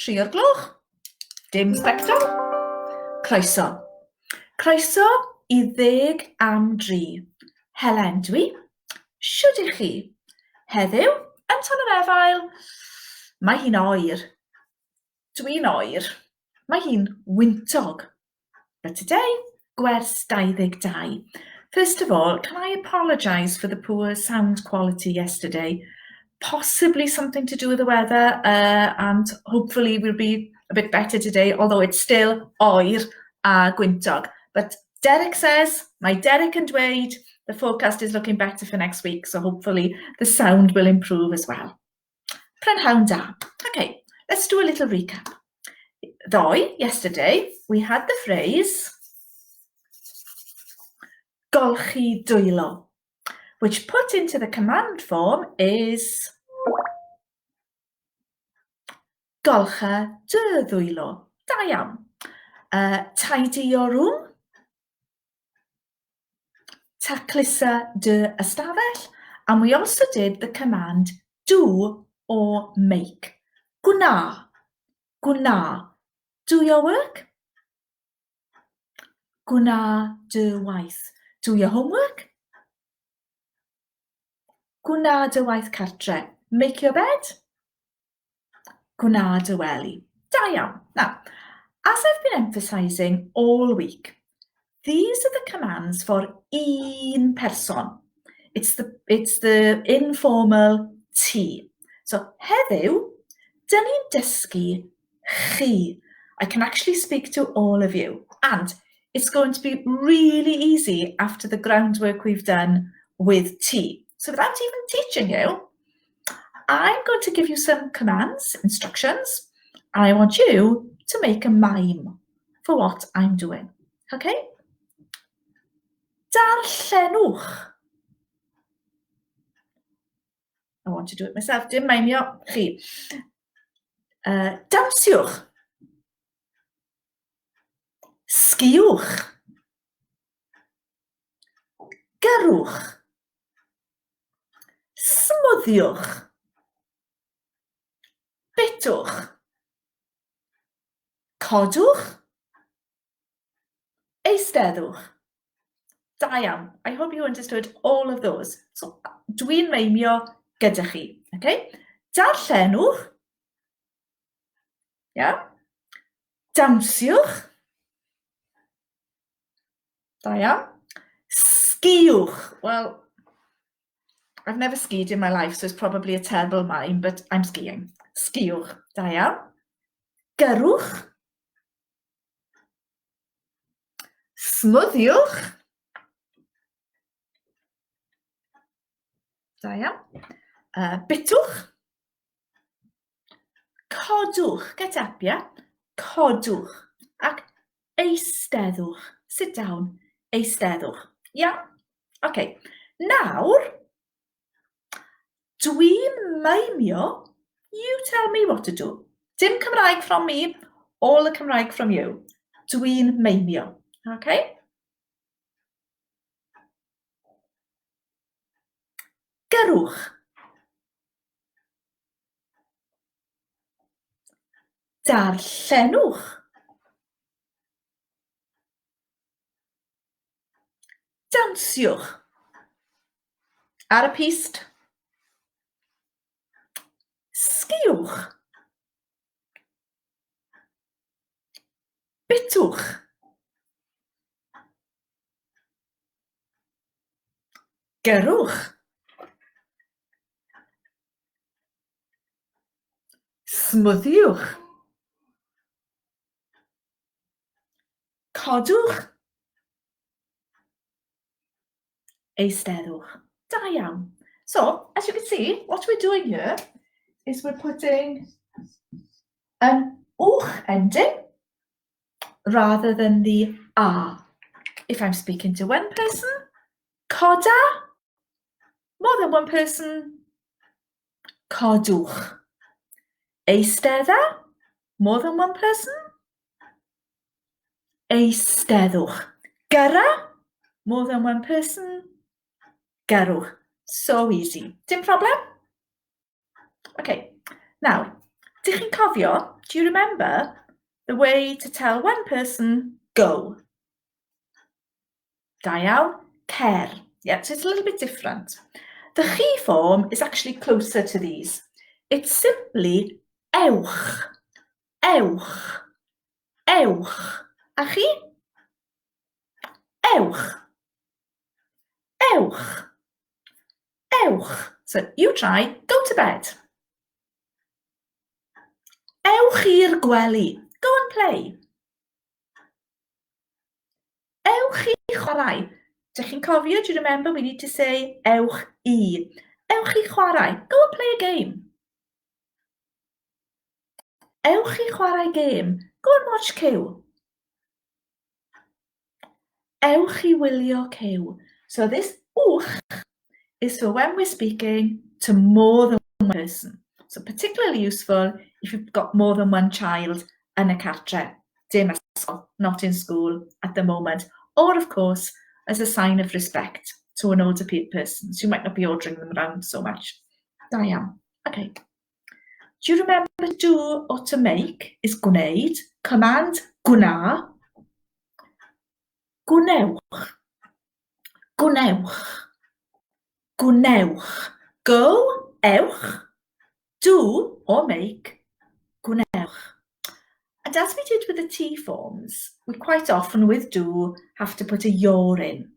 3 o'r gloch. Dim sbectol. Croeso. Croeso i ddeg am dri. Helen dwi. Shwd i chi? Heddiw, yn Tan yr Efail, mae hi'n oer. Dwi'n oer. Mae hi'n wyntog. But today, gwers 22. First of all, can I apologise for the poor sound quality yesterday? Possibly something to do with the weather, uh, and hopefully we'll be a bit better today, although it's still oer a gwyntog. But Derek says, mae Derek yn dweud, the forecast is looking better for next week, so hopefully the sound will improve as well. Prynhawn da. Okay, let's do a little recap. Ddoe, yesterday, we had the phrase golchi dwylo, which put into the command form is golcha dy ddwylo. Da iawn. Uh, tidy your room. Taclusa dy ystafell. And we also did the command do or make. Gwna. Gwna. Do your work. Gwna dy waith. Do your homework. Gwna dy waith cartre. Make your bed. Gwna dy wely. Da iawn. Now, as I've been emphasising all week, these are the commands for un person. It's the, it's the informal ti. So heddiw, dyn ni'n dysgu chi. I can actually speak to all of you. And it's going to be really easy after the groundwork we've done with ti. So without even teaching you, I'm going to give you some commands, instructions, and I want you to make a mime for what I'm doing. Okay? Darllenwch. I want to do it myself. Dim mimio, chi. Uh, dawnsiwch. Sgiwch. Gyrrwch. Smwddiwch. Bitwch. Codwch. Eisteddwch. Da iawn. I hope you understood all of those. So, dwi'n meimio gyda chi. Okay? Darllenwch. Yeah? Dawnsiwch. Da iawn. Sgiwch. Well, I've never skied in my life, so it's probably a terrible mime, but I'm skiing. Sgiwch. Da iawn. Gyrrwch. Smwddiwch. Da iawn. Uh, bitwch. Codwch, get up, yeah? Codwch. Ac eisteddwch. Sit down. Eisteddwch. Yeah? Okay. Nawr, dwi'n meimio. You tell me what to do. Dim Cymraeg from me, all the Cymraeg from you. Dwi'n meimio. Okay? Gyrrwch. Darllenwch. Dawnsiwch. Ar y pist. Sgiwch. Bitwch. Gyrrwch. Smwddiwch. Codwch. Eisteddwch. Da iawn. So, as you can see, what we're doing here is we're putting an wch ending rather than the a. If I'm speaking to one person, coda. More than one person, codwch. Eistedda, more than one person, eisteddwch. Gyrra, more than one person, gyrrwch. So easy. Dim problem? Okay, nawr, Dych chi'n cofio, do you remember, the way to tell one person, go? Da iawn, cer. Yeah, so it's a little bit different. The chi form is actually closer to these. It's simply ewch, ewch, ewch. A chi? Ewch, ewch, ewch. So you try, go to bed. Ewch i'r gwely. Go and play. Ewch i chwarae. Dych chi'n cofio, do you remember, we need to say ewch i. Ewch i chwarae. Go and play a game. Ewch i chwarae gêm. Go and watch Cyw. Ewch i wylio Cyw. So this wch is for when we're speaking to more than one person. So particularly useful if you've got more than one child yn y cartre. Dim ysgol, not in school at the moment. Or of course, as a sign of respect to an older person. So you might not be ordering them around so much. Da iawn. Okay. Do you remember do or to make is gwneud, command gwna, gwnewch, gwnewch, gwnewch, go, ewch, do or make, gwnewch. And as we did with the T forms, we quite often with do have to put a your in.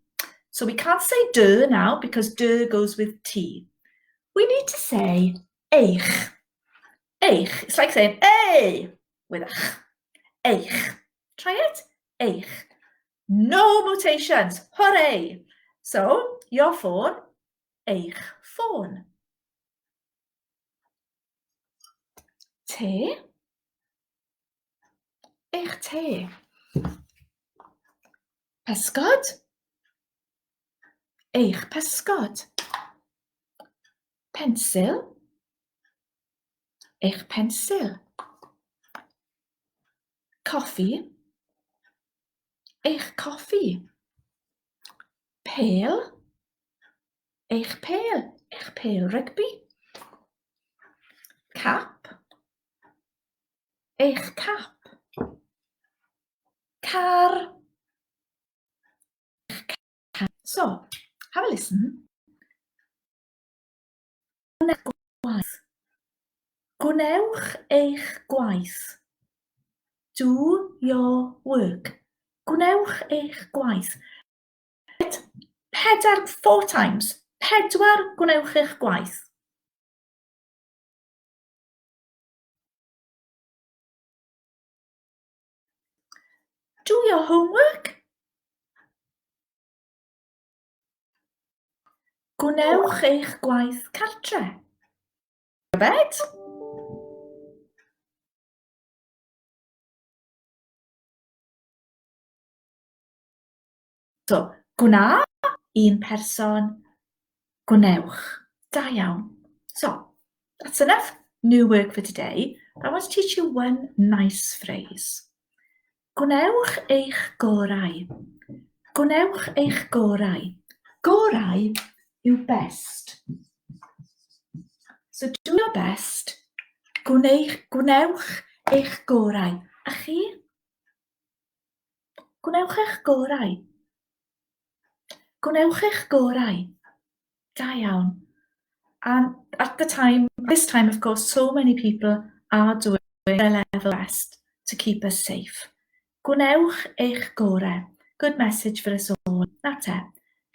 So we can't say do now because do goes with T. We need to say eich. Eich. It's like saying hey with a ch. Eich. Try it. Eich. No mutations. Hooray! So, your phone, eich ffôn. Te. Eich te. Pysgod. Eich pysgod. Pensil. Eich pensil. Coffi. Eich coffi. Pêl. Eich pêl. Eich pêl rygbi. Cap. Eich cap. Car. Eich car. So, have a listen. Gwaith. Gwnewch eich gwaith. Do your work. Gwnewch eich gwaith. Pedair, four times. Pedwar, gwnewch eich gwaith. Do your homework. Gwnewch eich gwaith cartre. Bed. So, gwna un person, gwnewch. Da iawn. So, that's enough new work for today. I want to teach you one nice phrase. Gwnewch eich gorau. Gwnewch eich gorau. Gorau yw best. So do your best. Gwnewch, gwnewch eich gorau. A chi? Gwnewch eich gorau. Gwnewch eich gorau. Da iawn. And at the time, this time of course, so many people are doing their level best to keep us safe. Gwnewch eich gorau. Good message for us all. Na te.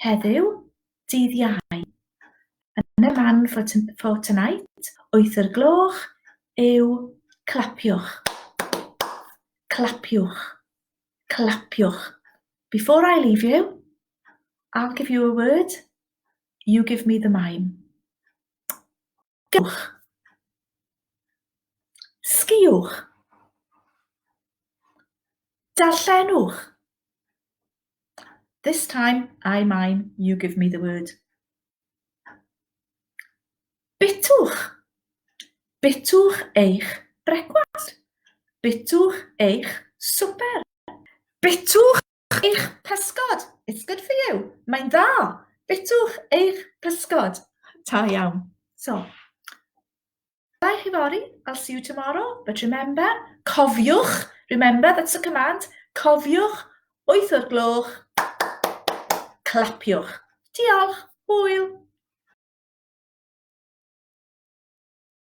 Heddiw, dydd Iau. And the man for, for tonight, wyth o'r gloch, yw clapiwch. Clapiwch. Clapiwch. Before I leave you, I'll give you a word, you give me the mime. Gewch. Sgiwch. Darllenwch. This time, I mime, you give me the word. Bitwch. Bitwch eich brecwast. Bitwch eich swper. Bitwch eich pysgod. It's good for you. Mae'n dda. Bitwch eich pysgod. Ta iawn. So, da i chi fod fory. I'll see you tomorrow. But remember, cofiwch, remember, that's a command, cofiwch, 8 o'r gloch, clapiwch. Diolch, hwyl!